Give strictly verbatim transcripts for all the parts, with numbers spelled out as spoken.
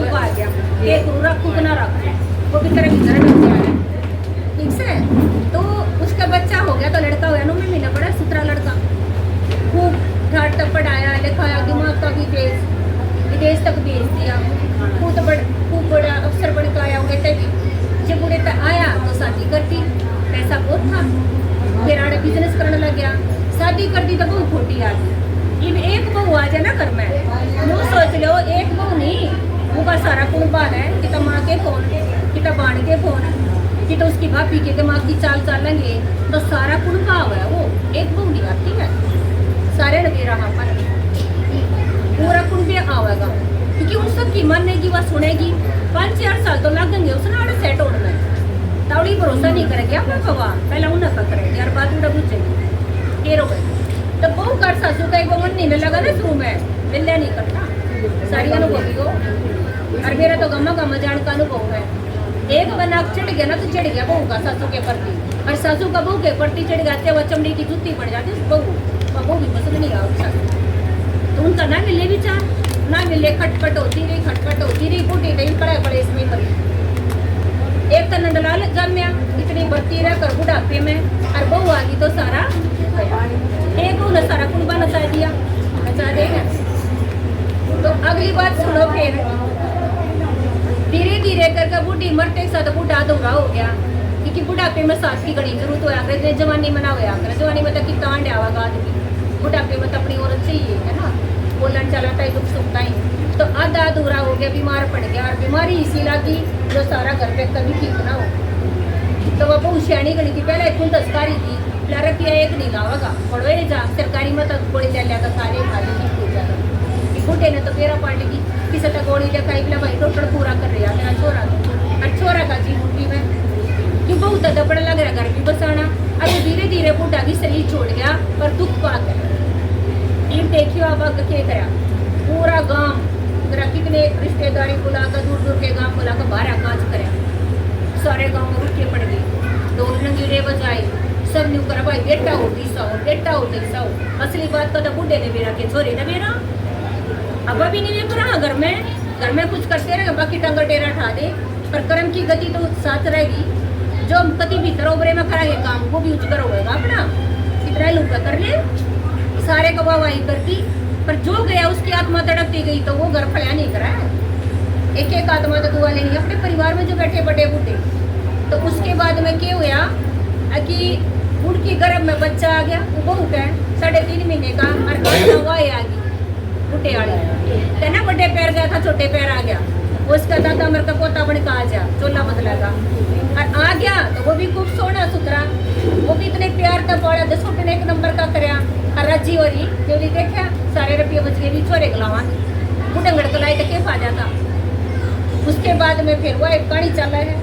आ गया, ये तू रखू कि ना रखू, वो भी तेरे भीतर डर गया है, ठीक से। तो उसका बच्चा हो गया, तो लड़का होया, नौवीं महीने पढ़ा, सुथरा लड़का, खूब ठाट तक पढ़ाया लिखाया, दिमाग का भी तेज, विदेश तक भेज दिया, खूब बड़ खूब बड़ा अफसर बन के आया उड़े तक भी। जब उड़े तक आया तो शादी कर दी, पैसा बहुत था, फिर आड़े बिजनेस करने लग गया। शादी कर दी तो बहू खोटी आ गई। इब एक बहू आ जाए ना घर में, यूं सोच लो, एक बहू नहीं, उनका सारा कुणबा है, किता माँ के फोन, किता बाण के फोन, किता उसकी भाभी के दिमाग की चाल चालेंगे, तो सारा कुणबा हुआ है वो, एक बहू नहीं आती है, सारे ने बेरा हाथ पर पूरा कुणबे आवेगा, क्योंकि उन सब की मानेगी, वह सुनेगी। पाँच चार साल तो लगेंगे उसने आड़े सेट होने में, तावड़ी भरोसा नहीं करेगी अपना खवा, पहला उन्हें पकड़ेगी और बात उड़ा बुझेगी। फिर हो गई। तो बहू कर सासू का एक मन नहीं लगा ना शुरू में, मिलने नहीं करता। सारी अनुभवी हो, और मेरा तो गमा गमा जान का अनुभव है। एक बना चढ़ गया ना, तो चढ़ गया बहू का सासू के प्रति, और सासू का बहू के प्रति चढ़ गया, तो वह चमड़ी की जूती बन जाती उस बहू, वह बहू भी पसंद नहीं आया उस सासू को। तो उनका ना मिले विचार, ना मिले, खटपट होती रही, खटपट होती रही, बूढ़ी रही, पड़े पड़े इसमें मरी। एक तो नंदलाल जाम्या, इतनी बरती रह कर बुढ़ापे में, और बहू आ गई तो सारा, एक उन्हें सारा कुणबा नचा दिया, नचा देगा। तो अगली बात सुनो फिर, धीरे धीरे करके बूढ़ी मरते के साथ बूढ़ा अधूरा हो गया, क्योंकि बुढ़ापे में सास की घणी जरूरत होया करे, जवानी में ना होया करे। जवानी में तो कितना अंडे आवेगा आदमी, बुढ़ापे में तो अपनी औरत चाहिए, है ना, बोलन चला ताई दुख सुख ताई। तो आधा अधूरा हो गया, बीमार पड़ गया, और बीमारी इसी लागी जो सारा घर पे कभी ठीक ना हो। तो वह बहू सियाणी घणी थी, पहले एक कुंदस्कारी थी, बोला, "रुपया एक नहीं लावेगा, पड़ो ये जा, सरकारी में तो गोली ले लिया था, सारे खा ली, ठीक हो जाएगा।" कि बूढ़े ने तो बेरा पाट दी, किसे तो गोली ले खाई, बोला, "भाई, डॉक्टर पूरा कर रहा मेरा छोरा तो।" और छोरा का जी मुट्ठी में, क्यों बहू तो दबड़ लग रहा घर भी बसाना। अब धीरे धीरे बूढ़ा भी शरीर छोड़ गया और दुख पात है। ये देखियो आप आगे क्या करा, पूरा गांव, जरा कितने रिश्तेदारी बुला कर, दूर दूर के गांव बुला कर बाहर आकाश करा, सारे गांव में रुके पड़ गए, ढोल नगीरे बजाए, सब न्यू करा, "भाई, बेटा हो, तीसा हो, बेटा हो, तीसा हो।" असली बात का तो बूढ़े ने बेरा के, छोरे ने बेरा। अब अभी नहीं वे करा घर में, घर में कुछ करते रहे, बाकी टांगा टेरा ठा दे, पर कर्म की गति तो साथ रहेगी। जो हम कति भीतर ओबरे में करेंगे काम, वो भी उजगर होएगा अपना। इतना लुका कर ले, सारे को वाहवाही कर दी, पर जो गया उसकी आत्मा तड़पती गई, तो वो घर फलिया नहीं करा है। एक एक आत्मा तो दुआ लेनी अपने परिवार में जो बैठे बड़े बूढ़े। तो उसके बाद में क्या हुआ कि उनकी गर्भ में बच्चा आ गया, वो बहू का साढ़े तीन महीने का, और गाय हवा आ गई। बुढ़े वाले, कहना बड़े पैर गया था, छोटे पैर आ गया। वो इसका दादा मेरे का पोता बन का आ जा, चोला बदलेगा। और आ गया तो वो भी खूब सोहना सुथरा, वो भी इतने प्यार का पाला, दस फुट ने एक नंबर का करया। और राजी हो रही, जो नहीं देखा, सारे रुपये बच गए, भी छोरे गलावा, बुढ़ंगड़ कलाई तक के पा जाता। उसके बाद में फिर वो एक कहानी चला है,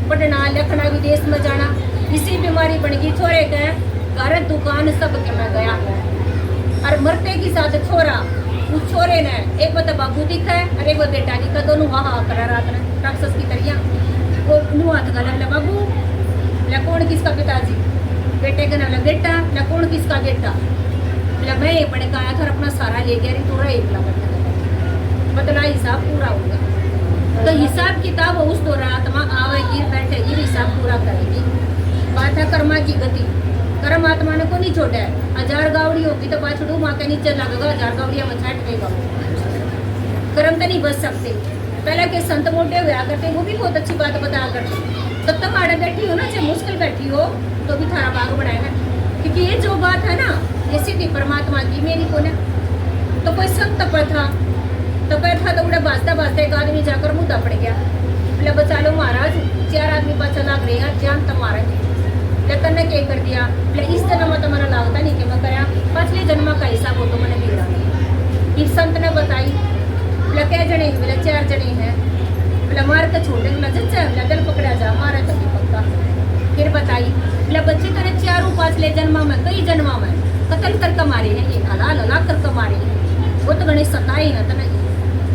पढ़ना लिखना, विदेश में जाना, इसी बीमारी बन गई छोरे के। घर दुकान सब के में गया, और मरते की साथ छोरा, उस छोरे ने एक वो तो बाबू दिखा है और एक वो बेटा दिखा, दोनों हा हा करा रात ने राक्षस की तरह। वो न्यू हाथ का ले, "बाबू।" बोला, "कौन किसका पिताजी?" बेटे का नाम, बोला, "बेटा।" बोला, "कौन किसका बेटा?" बोला, "मैं ये बड़े का आया था और अपना सारा ले गया, री तू रहे इकला बड़े।" बदला हिसाब पूरा होगा। तो हिसाब किताब उस दौरान आत्मा आवेगी, बैठेगी, हिसाब पूरा करेगी। बात है कर्मा की गति। कर्म आत्मा ने को नहीं छोड़ा है। हजार गावड़ी होगी तो पाछड़ू माँ के नीचे लगेगा, हजार गावड़िया में छाट देगा वो। कर्म तो नहीं बच सकते। पहले के संत मोटे हुआ करते, वो भी बहुत अच्छी बात बताया करते। तो तुम आड़े बैठी हो ना, चाहे मुश्किल बैठी हो, तो भी थारा भाग बनाया है। क्योंकि ये जो बात है ना, ये सीधी परमात्मा की, मेरी को ना। तो कोई संत पे था, तो पे था तो उड़े भाजता भाजता एक आदमी जाकर मुद्दा पड़ गया। बोले, "बचा लो महाराज, चार आदमी पाछा लाग रहे हैं, जान तो मारेंगे।" बोले, "तन्ने क्या कर दिया?" बोले, "इस जन्म में तो मेरा लागता नहीं कि मैं करया, पाछले जन्म का हिसाब हो तो मैंने बिगड़ा नहीं।" इस संत ने बताई, बोले, "कै जने हैं?" बोले, "चार जने हैं।" बोले, "मार के छोड़ दे।" बोले, "जच्चा है।" बोले, "दिल पकड़ा जा, मारे तो नहीं पक्का।" फिर बताई, बोले, "बच्चे तेरे चारों पाछले जन्मा में, कई जन्मा में कत्ल करके मारे हैं, ये हलाल हलाल करके मारे हैं, वो तो घणे सताए हैं तने,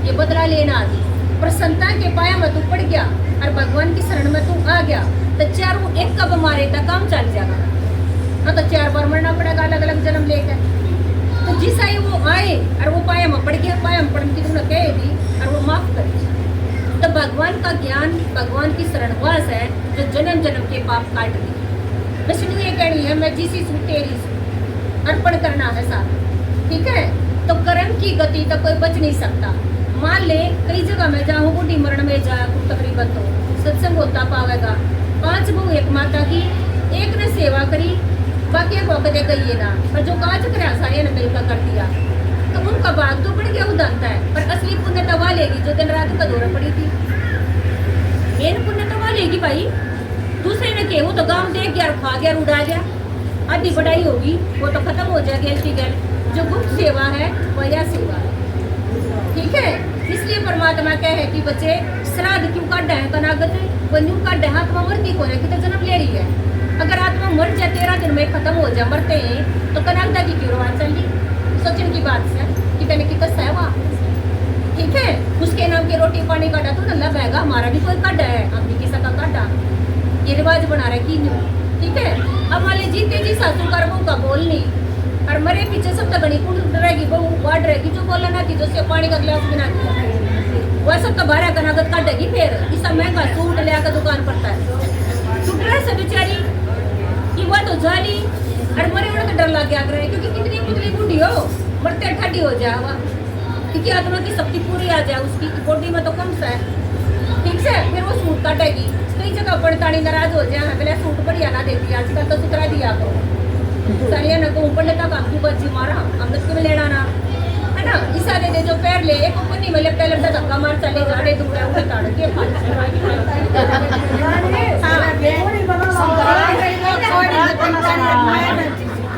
ये बदला लेना आ गई।" पर संतां के पाया में तू पड़ गया और भगवान की शरण में तू आ गया, तो चारों एक कब मारे तो काम चल जाएगा। हाँ, तो चार बार मरना पड़ेगा अलग अलग जन्म लेकर। तो जिसा ही वो आए और वो पाया में पड़ गया, पाया में पड़ने की तुमने कह दी और वो माफ कर दी। भगवान का ज्ञान, भगवान की शरण वह है जो जन्म जन्म के पाप काट दे। बस न्यू ये कहनी है, मैं जिसी सूं तेरी सूं, अर्पण करना है सारा, ठीक है। तो कर्म की गति तक कोई बच नहीं सकता। मान ले कई जगह मैं जाऊँ, बूढ़ी मरण में जाया तू तकरीबन, तो सत्संग होता पावेगा। पांच बहू एक माता की, एक ने सेवा करी, बाकी को कदे कहिए ना, पर जो काज करया सारे ने मिलकर कर दिया, तो उनका भाग तो बढ़ गया उदांता है, पर असली पुण्य तो वह लेगी जो दिन रात का दौरा पड़ी थी। मेन पुण्य तो वह लेगी भाई। दूसरे ने कहे, वो तो गांव देख गया, खा गया, उड़ा गया, आधी बढ़ाई होगी, वो तो खत्म हो जाएगी। ऐसी गल जो गुप्त सेवा है, वह यह सेवा है, ठीक है। इसलिए परमात्मा कहे कि बच्चे, श्राद्ध क्यों काढ़ा है कनागत? वो न्यू काढ़ा है, आत्मा मरती को है कि तो जन्म ले रही है। अगर आत्मा मर जाए, तेरह दिन में खत्म हो जाए, मरते हैं, तो कनागदा की क्यों रवाज चल रही? सोचने की बात है कि तने की कसा है वहाँ, ठीक है। उसके नाम की रोटी पानी काढ़ा तो नल्ला बहगा, हमारा भी कोई काढ़ा है, हम भी किसी का काढ़ा। ये रिवाज बना रखी न्यू, ठीक है। अब मान लीजिए जीते जी सासू कर बहू का बोल नहीं, और मरे पीछे सब तो घणी कुण डरेगी, बहू वाट रहेगी जो बोला ना कि जो से पानी का गिलास भी ना दिया। वह सब तो बारह कनागत काटेगी, फिर इसा महंगा सूट ले आकर दुकान पड़ता है। टूट रहा से बेचारी कि वह तो जाली और मरे उड़े तो डर लग गया करे, क्योंकि कितनी पुतली बूढ़ी हो, मरते ठाडी हो जाए वह, क्योंकि आत्मा की शक्ति पूरी आ जाए उसकी बॉडी में तो कम सा है, ठीक से। फिर वो सूट काटेगी, कई जगह पंडितानी नाराज हो जाए, बोले सूट बढ़िया ना देती, आजकल तो सुथरा दिया करो। सारिया ने कहूँ, पंडिता काम की बज्जी मारा, हम तो क्यों लेना ना, है ना। इसा दे दे जो पैर ले, एक ऊपर नहीं मिले, पहले तो धक्का मार चले जा रहे, दूर है, उठे ताड़ के। हाँ।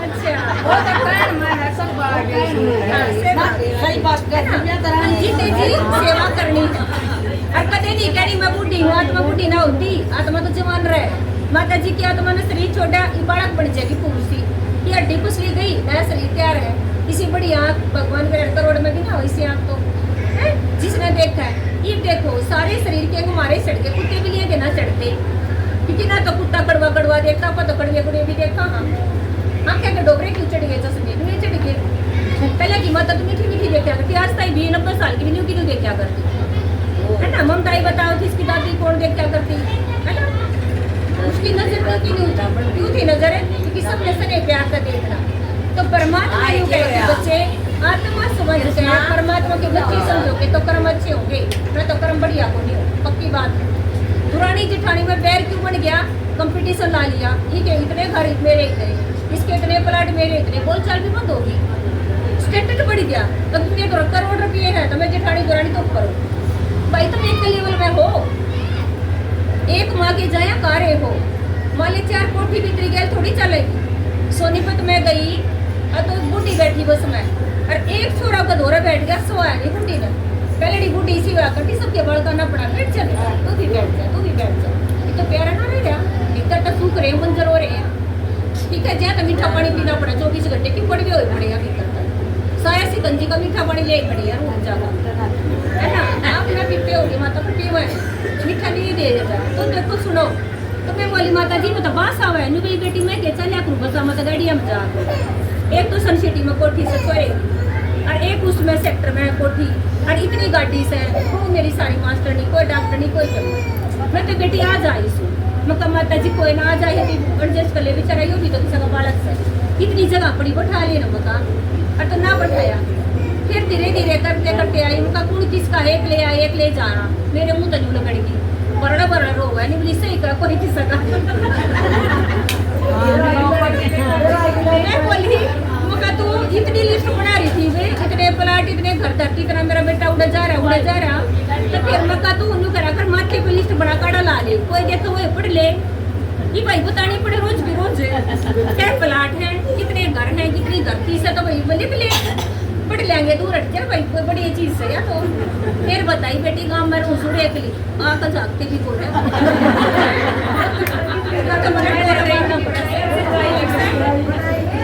अच्छा। वो तो कहण में है, सब बात है। हाँ, सही बात। सही बात है। है ना? दुनिया तरह जीते जी सेवा करनी है। और कदे नहीं कहनी, मैं बूढ़ी हूँ, आत्मा बूढ़ी ना होती, आत्मा तो जवान रहे। माता जी की आत्मा ने शरीर छोड़ा, ये बालक बन जाएगी पुरुष ही। ये हड्डी कुछ ली गई, नया शरीर तैयार है। इसी बड़ी आँख भगवान के करोड़ में भी ना हो, इसी आँख तो है, जिसने देखा है। ये देखो, सारे शरीर के हमारे चढ़ के, कुत्ते भी लिए के ना चढ़ते, क्योंकि ना तो कुत्ता कड़वा कड़वा देखता, पर तो कड़वे कड़वे भी देखा। हाँ, आँखें के डोबरे क्यों चढ़ गए, चश्मे क्यों चढ़ गए? पहले की माता तो मीठी मीठी देखा करती, आज ताई भी नब्बे साल की भी न्यू की न्यू देखा करती, है ना। ममता ही बताओ, जिसकी दादी कौन देखा करती, है ना। उसकी नजर क्यों की न्यू थी, क्यों थी नजर? क्योंकि सबने सने प्यार का देखना। तो परमात्मा यूं कहते, बच्चे, आत्मा समझ के परमात्मा के बच्चे समझोगे तो कर्म अच्छे होंगे, मैं तो कर्म बढ़िया को नहीं हो, पक्की बात है। दुरानी जिठानी में बैर क्यों बन गया? कंपटीशन ला लिया, ठीक है, इतने घर मेरे इतने, इसके इतने प्लाट मेरे इतने, बोलचाल भी बंद होगी, स्टैंडर्ड बढ़ गया। अब मेरे करोड़ रुपये है तो मैं जिठानी दुरानी तो ऊपर हूँ भाई, तुम एक लेवल में हो। एक माँ के जाया कारे हो, मान ले चार कोठी भीतरी गैल थोड़ी चलेगी। सोनीपत में गई, और तो एक बूढ़ी बैठी बस में, और एक छोरा का धोरा बैठ गया, सोया नहीं बूढ़ी ने। पहले बूढ़ी इसी हुआ करती, सबके बड़का ना पड़ा, बैठ जा बेटा, तू भी बैठ जा, तू भी बैठ जा। ये तो प्यारा ना रह गया, भीतर तो सूख रहे, मंजर हो रहे हैं। ठीक है, ज्यादा मीठा पानी पीना पड़ा, चौबीस घंटे क्यों पड़वे हुए पड़े हैं भीतर तक। साया सिकंजी का मीठा पानी ले पड़ी है, रूम जाकर, है ना। आप ना पीते होगे, माता पर पीवा है, मीठा नहीं दे देता। तो देखो, सुनो, तो मैं बोली, माता जी, मैं तो बास आवे है। न्यू मेरी बेटी, मैं के चल्या करूँ बसा, मैं तो गाड़िया में जा। एक तो सन सिटी में कोठी से सोए, और एक उसमें सेक्टर में कोठी, और इतनी गाड़ी से, वो मेरी सारी मास्टर नहीं, कोई डॉक्टर नहीं, कोई जब। मैं तो बेटी आ जा इस, मैं कहा, माता जी, कोई ना आ जाए, एडजस्ट कर ले, बेचारा यो भी तो किसी का बालक से। इतनी जगह पड़ी, बैठा लेना, मैं कहा, और तो ना बैठाया। फिर धीरे धीरे करते करते आई, मैं कहा, कौन किसका, एक ले आए, एक ले जाना। मेरे मुंह तो न्यू लगड़गी, बरड़ा बरड़ा रोवे, नहीं बोली, सही का कोई किसी का। मैं बोली, मैं कहा, तू इतनी लिस्ट बना रही थी वे, इतने प्लाट, इतने घर धरती, इतना मेरा बेटा उड़ा जा रहा, उड़ा जा रहा, तो फिर मैं कहा, तू न्यू करा कर, माथे पे लिस्ट बना, काड़ा ला ले, कोई देखे हुए पढ़ ले। ये भाई बतानी पड़े रोज की रोज, क्या प्लाट है, कितने घर हैं, कितनी धरती से, तो भाई बोले, बोले पढ़ लेंगे, दूर हट जा भाई, कोई बड़ी चीज है या तो। फिर बताई, बेटी, गांव में रहूं, सुरे के लिए आंख झांकते भी बोले।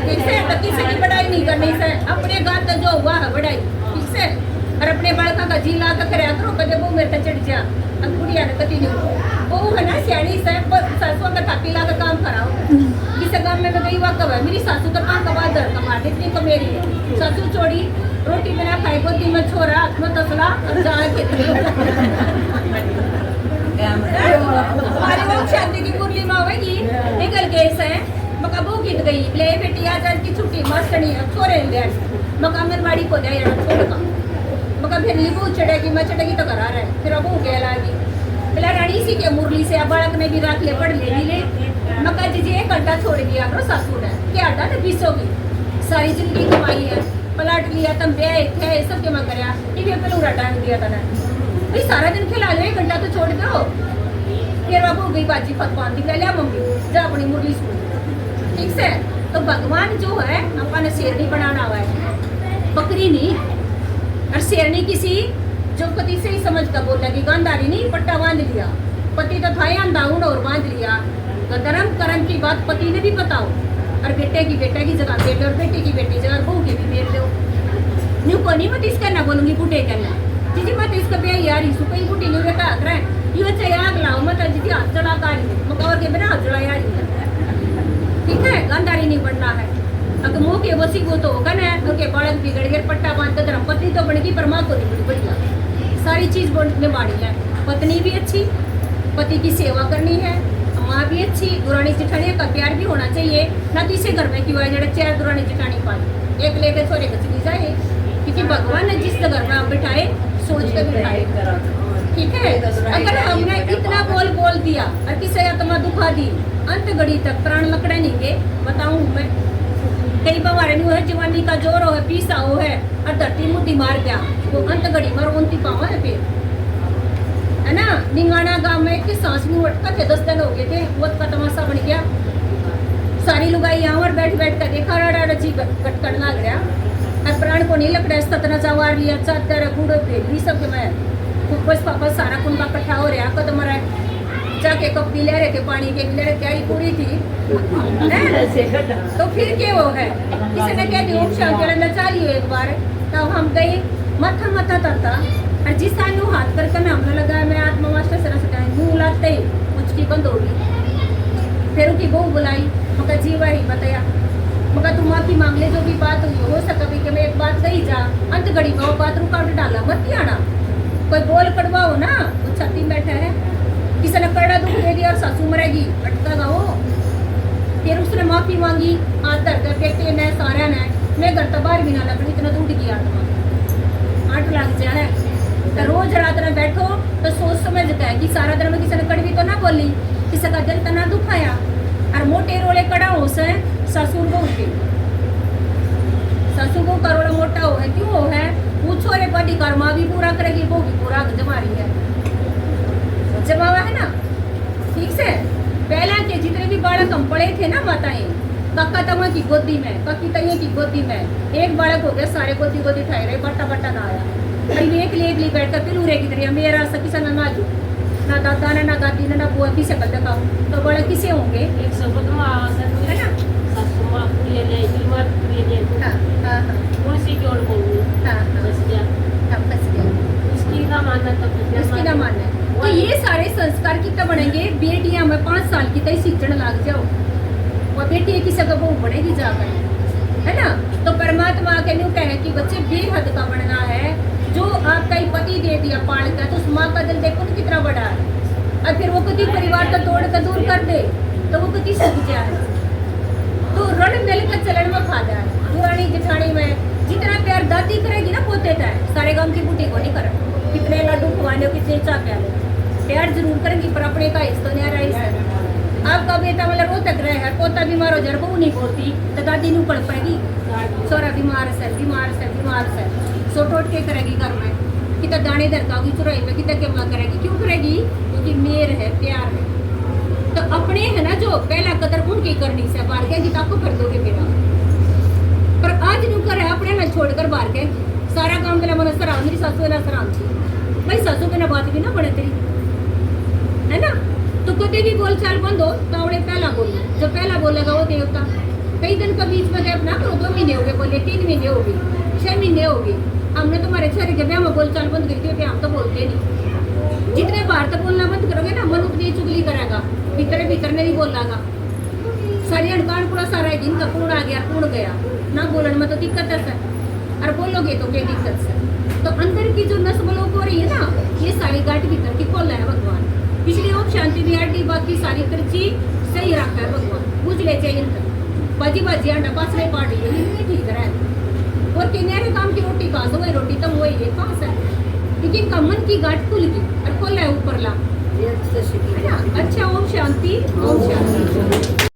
ठीक से, तो किसी की बड़ाई नहीं करनी से, अपने गांव का जो हुआ है बड़ाई, ठीक से, और अपने बालका का जी ला के करया करो, कदे वो मेरे पे चढ़ जा। अब बुढ़िया ने कती नहीं, वो है ना, सियाणी से, पर सासुआ का थापी ला के काम कराओ। किसी गांव में मैं गई, वहाँ कब है, मेरी सासू तो काम का बात, घर का बात, इतनी तो मेरी है। सासू छोड़ी, रोटी बना खाई, गोदी में छोरा, हाथ में तसला, और जा के। की मुरली माँ होगी, निकल के ऐसे मका बहू गीत गई, ले बेटी आज, आज की छुट्टी मास्टरनी है, छोरे ले। मका आंगनबाड़ी को जाए यार, छोड़ का। मका फिर ली बहू चढ़ेगी, मैं चढ़ेगी तो करा रहे, फिर अब बहू गया लागी। बोला रानी इसी के मुरली से अब बालक ने भी राख ले, पढ़ ले भी ले। मका जी जी एक घंटा छोड़ दिया करो सासू ने, क्या आटा ने पीसोगी, सारी जिंदगी कमाई है, प्लाट लिया, तम ब्याह थे, सब जमा करया, टीवी पे लूरा टांग दिया तने। भाई सारा दिन खिला लो, एक घंटा तो छोड़ दो। फिर अब हो गई बाजी फक पान दी, ले लिया मम्मी, जा अपनी मुरली सुन। ठीक से? तो भगवान जो है, अपन ने शेरनी बनाना हुआ है, बकरी नहीं। और शेरनी किसी जो पति से ही समझ कर बोलेगी, गांधारी नहीं, पट्टा बांध लिया। पति तो था ही अंधा, उन और बांध लिया। तो धर्म कर्म की बात पति ने भी पता हो, और बेटे की बेटे की जगह मेल लो, और बेटी की बेटी जगह बहू की भी मेल लो। न्यू को नहीं, मैं तो इसका ना बोलूंगी, बूढ़े का ना। जीजी, मैं तो इसका ब्याह यार ही सु, कहीं बूढ़ी नहीं बेटा आकर है। यो चाहे आग लाओ, मैं तो जीजी हाथ जला का रही हूँ, मका और के बिना हाथ जला यार ही। ठीक है, गांधारी नहीं बनना है। अगर मुंह के बसी वो तो होगा ना, तो के बालक बिगड़ गए, पट्टा बांध के धर्म पत्नी तो बनेगी, पर माँ को नहीं बड़ी बढ़िया। सारी चीज बन-, निभानी है। पत्नी भी अच्छी, पति की सेवा करनी है, माँ भी अच्छी, दुरानी जेठानी का प्यार भी होना चाहिए। ना तो इसे घर में क्यों है, जरा चार दुरानी जेठानी पाल, एक लेके छोरे को चली जाए, क्योंकि भगवान ने जिस घर में आप बिठाए, सोच के बिठाए। ठीक है, अगर हमने इतना बोल बोल दिया और किसी आत्मा दुखा दी, अंत घड़ी तक प्राण लकड़े नहीं गए, बताऊं मैं। कई बार न्यू है, जवानी का जोर हो है, पीसा हो है, और धरती मुट्ठी मार दिया, वो अंत घड़ी में रोंती पावा है फिर, है ना? निंगाना गांव में एक सांस में अटका थे, दस दिन हो गए थे, वो का तमाशा बन गया। सारी लुगाई यहाँ और बैठ बैठ कर देखा, राड़ा रची गटकड़ लाग रहा। और प्राण को नहीं लग रहा, सतना जवार लिया, चादर, गुड़, भेली सब में। फुफस फाफस सारा कुंबा इकट्ठा हो रहा, कदम रहा। जाके कप पी ले रहे थे पानी के, ले रहे, तैयारी पूरी थी। हैं? तो फिर के वो है, किसी ने कह दिया, "ओम शांति वाला नचा लियो एक बार।" तब हम गए, माथा माथा तरता, और जिस time वो हाथ करके ना हमने लगा, मैं आत्मा मास्टर सरस का मुंह लाते ही मुचकी बंद होगी। फिर उनकी बहू बुलाई, मका जी वही बताया, मका तू माफी मांग ले, जो भी बात हुई हो सका भी कि मैं एक बात कही जा, अंत घड़ी में वो बात रुकावट डाला मत ही आना। कोई बोल कड़वा हो ना, वो छाती में बैठा है, किसी ने करड़ा दुख दे दिया और सासू मरेगी, अटका गा वो। फिर उसने माफी मांगी, हाथ धर के बेटे ने, सारा ने, मैं घर तो बाहर भी ना लगनी, इतना तो उठ गया आत्मा। आठ लाख जा रहा है। तो रोज रात में बैठो तो सोच समझ के कि सारा दिन में किसी ने कड़वी तो ना बोली, किसी का दिल तो ना दुखाया। और मोटे रोले कड़ा हो से ससुर बहू के, ससुर बहू का रोला मोटा हो है, क्यों हो है? वो छोरे पर अधिकार माँ भी पूरा करेगी, बहू भी पूरा जमा रही है, जमावा है ना। ठीक से, पहला के जितने भी बालक हम पड़े थे ना माताएं, काका तमा की गोदी में, काकी तैया की गोदी में, एक बालक हो गया, सारे गोदी गोदी ठाए रहे, बट्टा बट्टा ना आया। अरे एकली एकली बैठ कर पिलूरे की तरह, मेरा सा किसी ने ना जो, ना दादा ने, ना दादी ने, ना बुआ, किसे कर दिखाओ, तो बालक किसे होंगे? एक सबक में आवा सर, है ना? सासू माँ पूरी ले, बीमार पूरी ले। हाँ, हाँ, हाँ। कौन सी जोड़ बोलूँ? हाँ, हाँ। बस गया। हाँ, बस गया। उसकी ना मानना तो उसकी ना मानना। तो ये सारे संस्कार कितना बनेंगे? बेटियां में पाँच साल की तई सीखण लाग जाओ, और बेटी की सगा बहू बनेगी जाकर, है ना? तो परमात्मा के न्यू कहे कि बच्चे बेहद का बनना है। जो आपका ही पति दे दिया पाल का, तो उस माँ का दिल देखो तो कितना बड़ा है। और फिर वो कभी परिवार का तोड़ का दूर कर दे, तो वो कभी सूख जाए। तो रल मिल के चलन में फायदा है। दुरानी जिठानी में जितना प्यार दादी करेगी ना पोते तय, सारे गांव की बूटी को नहीं करे। कितने लड्डू खवा लो, कितनी चाय प्या लो, प्यार जरूर करेंगी, पर अपने का हिस्सा न्यारा ही है। आपका बेटा मतलब रोहतक रहे है, पोता बीमार हो जाए, बहू नहीं बोलती, तो दादी नहीं पड़ पाएगी। छोरा बीमार से, बीमार से, बीमार से, सो टोट के करेगी घर में, कितना दाने धर का होगी चुराई में, कितना केवला करेगी। क्यों करेगी? क्योंकि मेर है, प्यार है। तो अपने है ना, जो पहला कदर उनकी करनी से, बाहर के कि ताको कर दोगे मेरा। पर आज न्यू कर है, अपने ना छोड़कर बाहर के, सारा काम बिना मन सराम, मेरी सासू ना सराम थी भाई, सासू बिना बात भी ना बने तेरी, है ना? तो कभी भी बोलचाल बंद हो, तो अपने पहला बोलो, जो पहला बोलेगा वो देवता। कई दिन का बीच में गैप ना करो, दो महीने हो गए बोले, तीन महीने हो गए, छह महीने हो गए। हमने तुम्हारे छोरे के ब्याह में बोलचाल बंद करी थी, हम तो बोलते नहीं। जितने बाहर तक बोलना बंद करोगे ना, मन उतनी चुगली करेगा, भीतर भीतर नहीं बोलागा। सारी अनकान पूरा सारा है, जिनका कौन आ गया, कौन गया, ना बोलन में तो दिक्कत है सर। और बोलोगे तो क्या दिक्कत सर? तो अंदर की जो नस ब्लॉक हो रही है ना, ये सारी गांठ भीतर की खोल है भगवान। इसलिए वो शांति भी आडी, बाकी सारी खर्ची सही रखा है भगवान, बुझ ले चाहिए इनका। बाजी बाजी आंडा पासले पाड़ी है, ये ठीक रहा है। और के न्यारे काम की रोटी खा सो, वही रोटी तम वही है, कहाँ से? लेकिन का मन की गांठ खुल गई और खोला है ऊपर ला। ये अच्छे से है ना? अच्छा, ओम शांति, ओम शांति।